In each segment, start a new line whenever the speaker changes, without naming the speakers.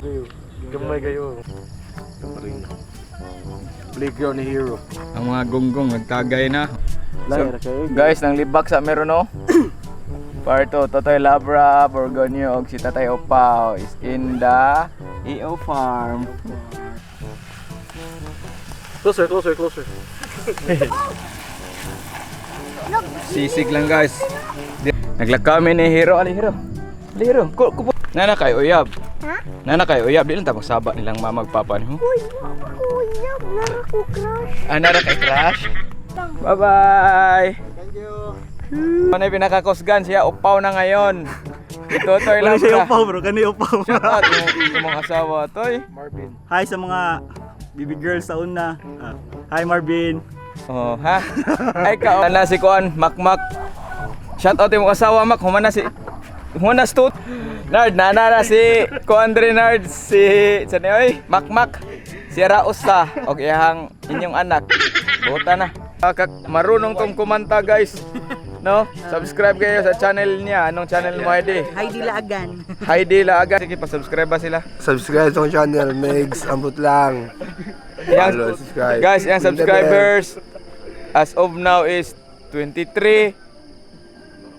Gamay kayo. Playground ni Hero.
Ang mga gonggong nagtagay na.
Lahi ra kayo.
Guys, nang libak sa meron no. Parto, Totoy Labra, Borgonyo, og si Tatay Opaw is in the EO farm.
Closer, closer, closer.
Sisig lang, guys. Naglakaw mi ni Hero. Ali Hero. Ali Hero. Ku ku Nana kay uyab.
Ha?
Nana kay uyab di lang ta magsaba nilang mama ug papa nimo.
Uy, uyab na ako crush.
Ah, nara kay crush. Bye-bye.
Thank you.
Ano yung pinakakusgan siya, upaw na ngayon. Ito, Toy
Wala siya
Labra.
upaw, bro, kani upaw.
Shout out imong asawa, Toy.
Marvin.
Hi sa mga baby girls sa una. Ah, hi Marvin.
Oh, ha? Ay ka, na si Kuan, Makmak. Shout out imong asawa, Mak. Humana si Humana stut. Nard, nana na si Kuan dre Nard, si sa ni oy, Makmak. Si Rausa og iyang inyong anak. Buta na. Kak, marunong tong kumanta, guys. No? Subscribe kayo sa channel niya. Anong channel mo, Heidi?
Heidi Laagan.
Heidi Laagan. Sige, pa-subscribe ba sila?
Subscribe sa akong channel, Megs. Ambot lang.
Yang,
Follow, subscribe.
Guys, yung
Ring the bell.
subscribers as of now is 23.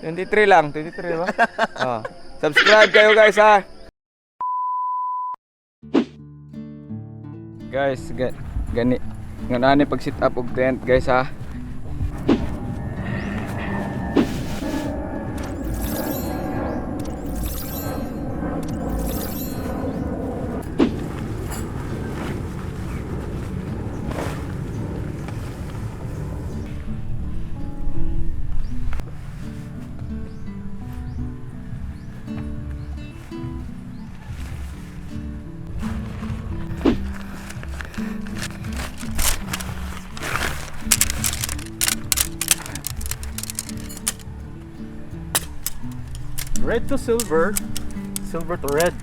23 lang, 23 ba? Oh. Subscribe kayo, guys, ha. Guys, gani ngano pag sit up og tent, guys, ha.
Red to silver, silver to red.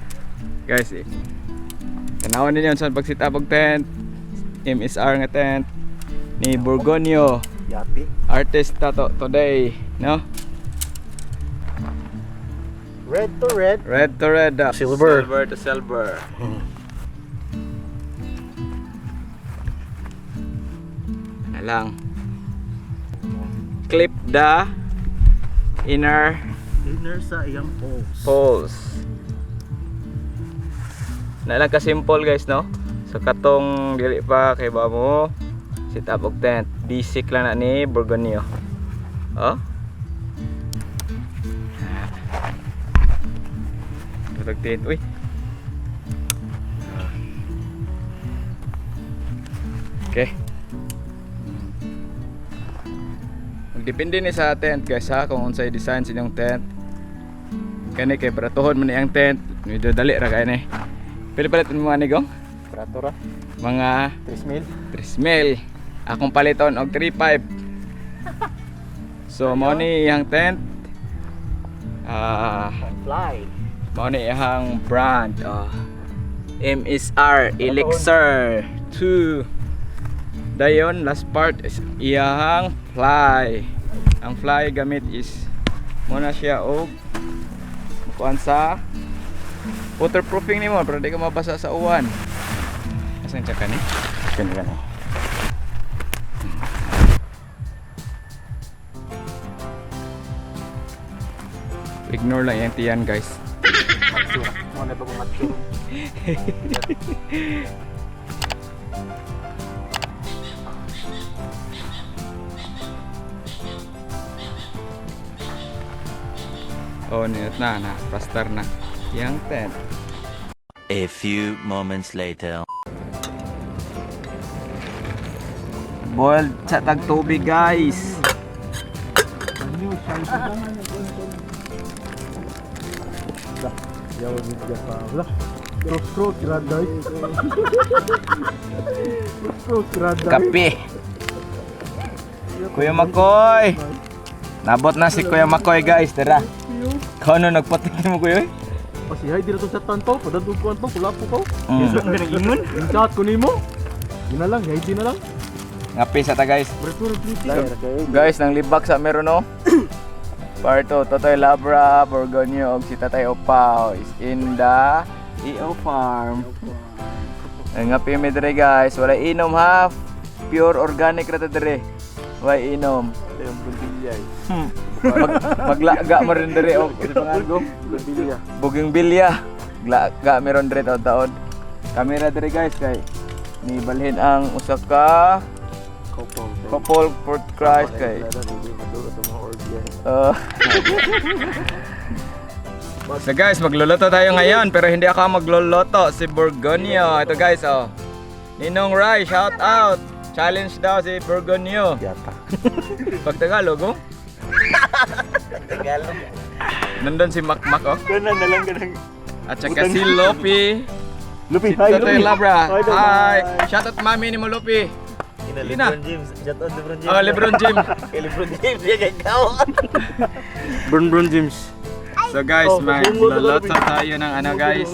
Guys, eh. Tanawan ninyo sa pag sit up og tent. MSR nga tent ni Borgonyo.
Yati.
Artist tato today, no?
Red to red.
Red to red. Ah.
Silver.
Silver to silver. Ano lang. Clip the inner
Inner sa iyang poles.
poles. Na lang ka simple, guys, no? So katong dili pa kay ba mo sit up og tent. Basic lang na ni Borgonio. Oh? Tutag tent. Uy. Okay. Magdepende ni sa tent, guys, ha, kung unsay design sa inyong tent. Kani kay bratuhon man iyang tent, medyo dali ra kay ni. Pili palit mo ani gong?
Brato ra.
Mga
3 mil.
3 mil. Akong paliton og 3.5. So mao ni iyang tent. Ah,
Fly.
mao ni iyang brand. Ah, MSR Elixir 2. Dayon last part is iyang fly. Ang fly gamit is mo na siya og kuan sa waterproofing nimo pero di ka mabasa sa uwan. Asan siya kani? Kani kani. Ignore lang yung tiyan, guys.
Matsura. Mo na bagong matsura.
Oh, niyot na na, plaster na. Yang tent.
A few moments later.
Boiled sa tag tubig, guys.
Cross graday. Cross graday.
Kape. Kuya Makoy. Nabot na si Kuya Makoy, guys, tara. Kano nagpating mo, kuya? Eh?
Pasihay dito sa tanto, padadug ko anto, kulapo ko.
Mm.
Chat ko nimo. Yun na lang, Heidi na lang.
Ngapi sa ta, guys.
Brato ra.
Guys, nang libak sa meron no. Parto, Totoy Labra, Borgonyo, og si Tatay Opaw is in the EO Farm. Ang nga mi dire, guys, wala inom ha. Pure organic ra ta dire. Wala inom.
Yung bumbilya eh.
Maglaga mo rin dire og go.
Bumbilya.
Buging bilya. Glaga meron dire taon-taon. Kamera dire, guys, kay ni balhin ang usa ka
Couple.
couple for Christ kay. So guys, magluluto tayo ngayon pero hindi ako magluluto, si Burgonio. Ito guys, oh. Ninong Rai, shout out. Challenge daw si Burgonio.
Yata.
Pag Tagalog, oh.
Tagalog.
Nandun si Makmak, oh.
Ganun na lang, ganun.
At saka si Lopi.
Lupi,
Si
hi,
Totoy
Lupi.
Labra.
Hi, Totoy.
Hi. Shout out mami ni mo, Lopi.
Ina,
Ina.
LeBron James. Shout out LeBron James.
Oh, LeBron James.
Kay LeBron James, yan kay kao.
Brun Brun James.
So guys,
Oh,
magluluto tayo ng ano, guys.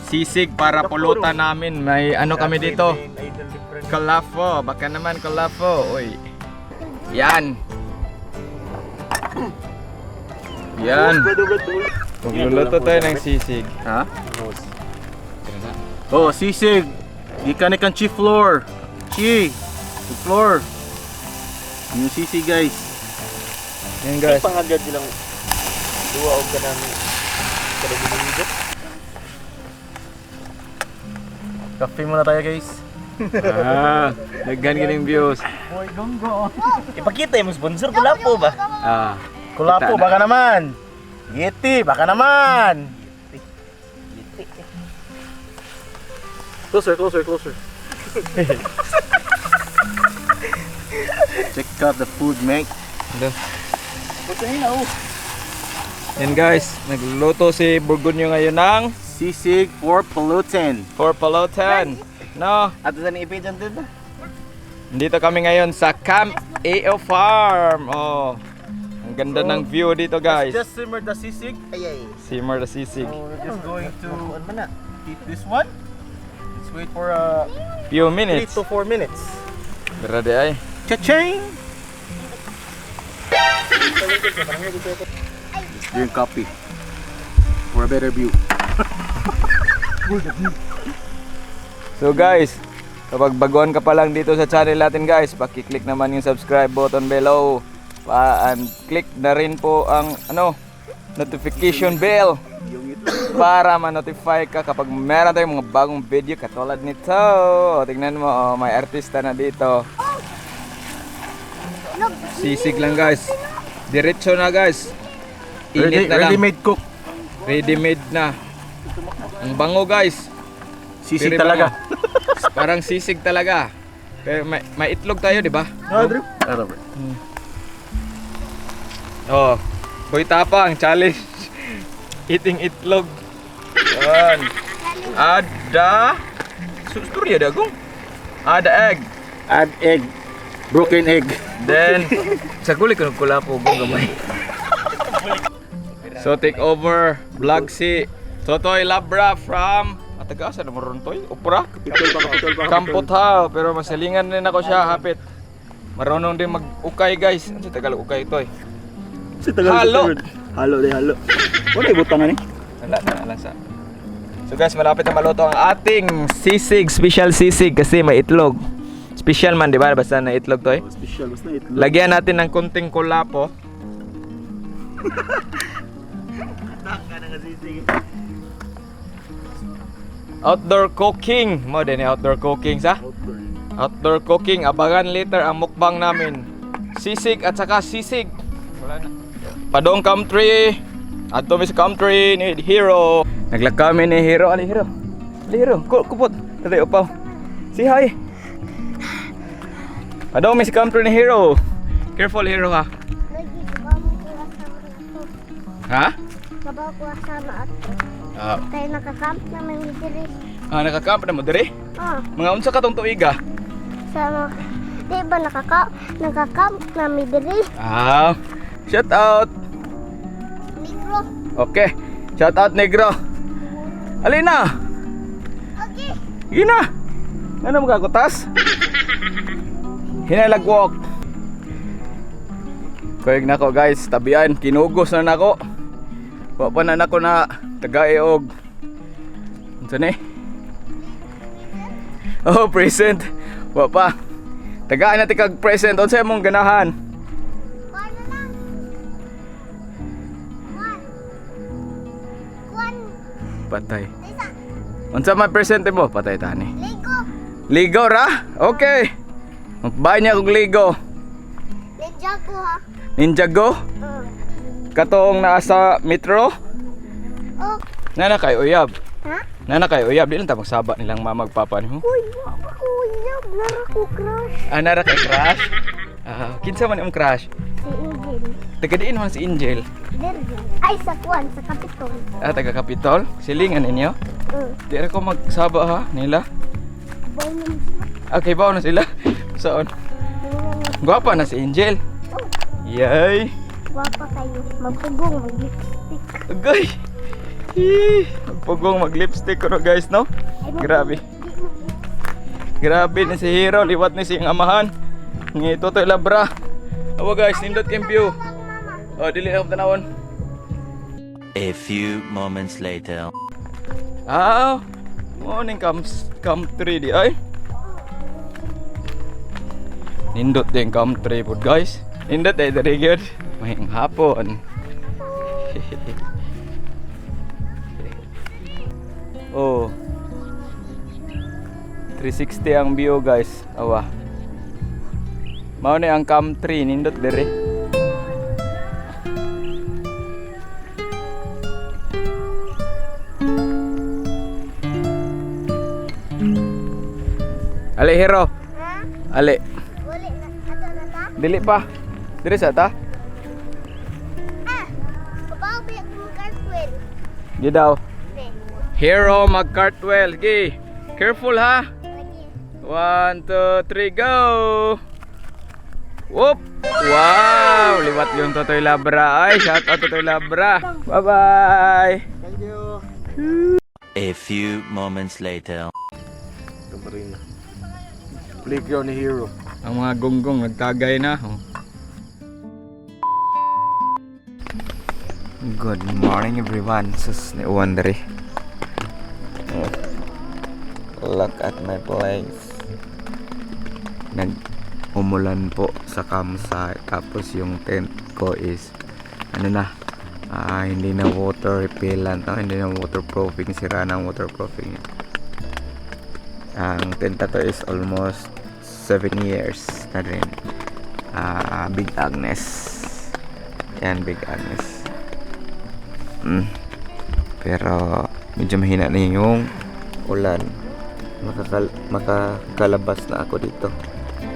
Sisig para pulutan namin. May ano kami dito.
Idol LeBron.
Kalafo, baka naman kalafo. Uy. Yan. Yan. Magluluto tayo ng sisig. Ha?
Oh, sisig. Gikan ni kang chi floor. Chi. The floor. Yung sisig, guys.
Yan, guys.
Pangagad silang duwa og kanang kadagilid.
Kape muna tayo, guys.
Ah, daghan gining views.
Ipakita yung sponsor kulapo ba?
Ah.
Kulapo,
Kita na.
baka naman. Yeti, baka naman. Closer, closer, closer. Check out the food, mate.
Yan guys, nagluluto si Burgonyo ngayon ng
Sisig for pollutant.
for pulutan. No,
Ato sa ni ipitan dito.
dito kami ngayon sa Camp AO Farm. Oh. Ang ganda ng view dito, guys.
Just simmer the sisig.
Ay ay.
Simmer the sisig.
So we're just going to
Kuan man na.
eat this one. Let's wait for
Few
3
minutes.
to 4 minutes.
Grabe ay.
Cha-ching! Let's drink coffee for a better view.
So guys, kapag baguhan ka pa lang dito sa channel natin guys, paki-click naman yung subscribe button below. Pa and click na rin po ang ano, notification bell para ma-notify ka kapag meron tayong mga bagong video katulad nito. O, tingnan mo, oh, may artista na dito. Sisig lang, guys. Diretso na, guys. Init
Ready,
na lang.
ready made cook.
Ready made na. Ang bango, guys.
Sisig
Very
talaga.
bango. Parang sisig talaga. Pero may itlog tayo, di ba?
Ano, bro?
Oh. Boy Tapang, challenge. Eating itlog. Yan. Ada. Storya dagong. Ada egg.
Add egg. Broken egg.
Then, sa guli ko nagkulapo gong gamay. So take over vlog si Totoy Labra from Ataga sa naman ron, Toy? Opra? Kamputhaw, pero masalingan din ako siya hapit. Marunong din mag-ukay, guys. Ano sa Tagalog ukay, Toy?
Sa Tagalog.
Halo.
Halo, di halo. Wala ibutangan ni.
Wala na lang sa. So guys, malapit na maluto ang ating sisig, special sisig kasi may itlog. Special man, di ba? Basta na itlog, Toy.
Oh, special basta itlog.
Lagyan natin ng kunting kulapo. Outdoor cooking. Mo din outdoor cooking sa? Outdoor cooking. Abangan later ang mukbang namin. Sisig at saka sisig. Wala na. Padong country. Adto mi sa country ni Hero. Naglakaw mi ni Hero. Ali Hero. Ali Hero. Kupot. Tatay upaw. Say hi. Padong mi sa country ni Hero. Careful, Hero, ha.
Lagi, kabaw ko kasama ato.
Ha?
Kabaw ko kasama ato.
Ah,
Kaya nakakamp naman ni diri.
ah nakakamp na mo dire.
Oh,
Mga unsa ka tong tuig ah?
sama. Di ba nakakamp na mi diri?
Ah. Shout out.
Negro.
Okay. Shout out, Negro. Alina.
Okay.
Gina. Ano mo kakutas? Hinalag walk. Kuyog nako, guys, tabian kinugos na nako. Wa pa na nako na tagae og Unsa ni? Oh, present. Wa pa. Tagaan natin kag present. Unsa imong ganahan?
Kuan na lang. Kuan. Kuan.
Patay.
Isa.
Unsa man present mo? Patay tani.
Ligo.
Ligo ra? Okay. Magbahay niya kog ligo.
Ninja ko ha.
Ninja go? Katong naa sa metro?
Oh.
Nana kay uyab.
Ha?
Nana kay uyab di lang ta magsaba nilang mama ug papa nimo.
Uy, wa pa ko uyab. Nara ko crush.
Ah, nara kay crush? Ah, kinsa man imong crush?
Si Angel.
Taga diin man si Angel.
Derby. Ay, sa kuan, sa Kapitol.
Ah, taga Kapitol. Silingan ninyo. Di ra ko magsaba ha nila.
Baw naman sila.
Okay, bawo na sila. Saan? Gwapa na si Angel.
Oh,
Yay!
gwapa kayo. Magpugong, mag-lipstick.
Agay! Hee! Magpugong mag-lipstick ko no guys, no?
Ay, mag-
Grabe.
Di mag-lipstick.
Grabe ni si Hero, liwat ni siyang amahan. Ngi Totoy Labra. Awa guys, nindot kayong view.
Tawag, mama.
Oh, dili na akong tanawon.
A few moments later.
Ah, morning cam 3 di ay. Nindot din cam 3 po guys. Nindot eh, very good. Mahing hapon. Oh. 360 ang view guys. Awa. Mao ni ang cam 3 nindot dire. Ali hero.
Ha?
Ali.
Wala na. Ato na ta?
Dili pa. Dire sa ta?
Ah! Pabaw ba yung cartwheel?
Di daw.
Be.
Hero mag cartwheel. Gi. Careful ha.
Lagi.
1, 2, 3, go! Whoop! Wow! Liwat yung Totoy Labra. Ay, shout out Totoy Labra. Bye-bye!
Thank you.
A few moments later.
Kamarina. Playground ni Hero.
Ang mga gonggong nagtagay na. Oh. Good morning everyone. Sus ni Uwan diri. Oh. Look at my place. Nag umulan po sa campsite. Tapos yung tent ko is ano na hindi na water repellent, oh, hindi na waterproofing, sira na ang waterproofing niya. Ang tent na to is almost 7 years na rin. Ah, Big Agnes. Yan, Big Agnes. Pero medyo mahina na yung ulan. Makakalabas na ako dito.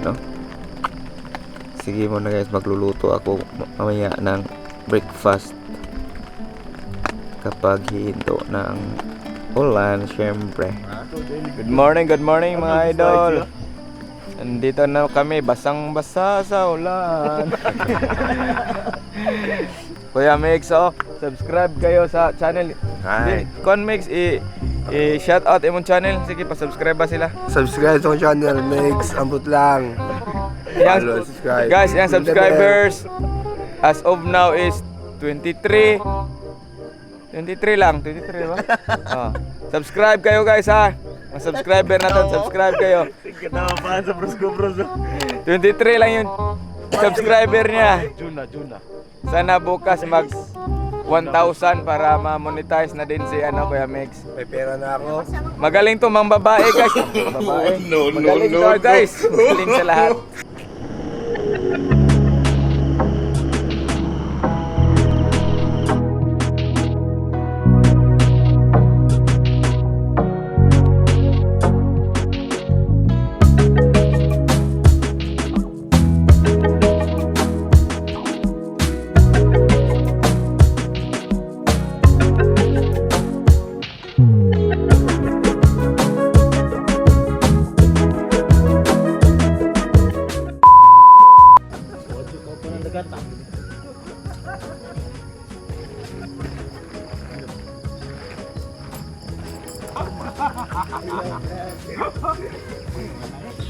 No? Sige muna guys, magluluto ako mamaya ng breakfast. Kapag hihinto ng ulan, syempre. Good morning mga idol. Nandito na kami, basang-basa sa ulan. Kuya Mix, oh, subscribe kayo sa channel.
Hi.
Kon Mix, i shout out imong channel. Sige, pa-subscribe ba sila?
Subscribe sa akong channel, Megs. Ambot lang.
Yang,
Follow, subscribe.
guys, yung
Ring the bell.
subscribers as of now is 23. 23 lang, 23 ba? Oh. Subscribe kayo guys ha. Mga subscriber natin, subscribe kayo.
Katawa pa sa brusko bros.
23 lang yung subscriber niya.
Juna, Juna.
Sana bukas mag 1,000 para ma-monetize na din si ano Kuya Mix.
May pera na ako.
Magaling to mang babae guys. Babae. Magaling to guys. Magaling sa lahat.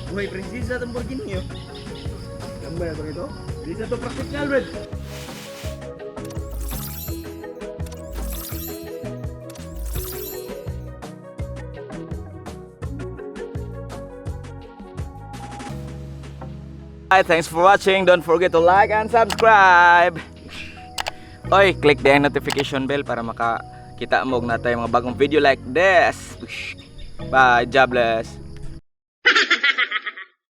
Buhay prinsesa itong Lamborghini oh. Di sa to practice niya, Alfred.
Hi, thanks for watching. Don't forget to like and subscribe. Oy, click the notification bell para makakita mo og naa tay mga bagong video like this. Bye, jobless.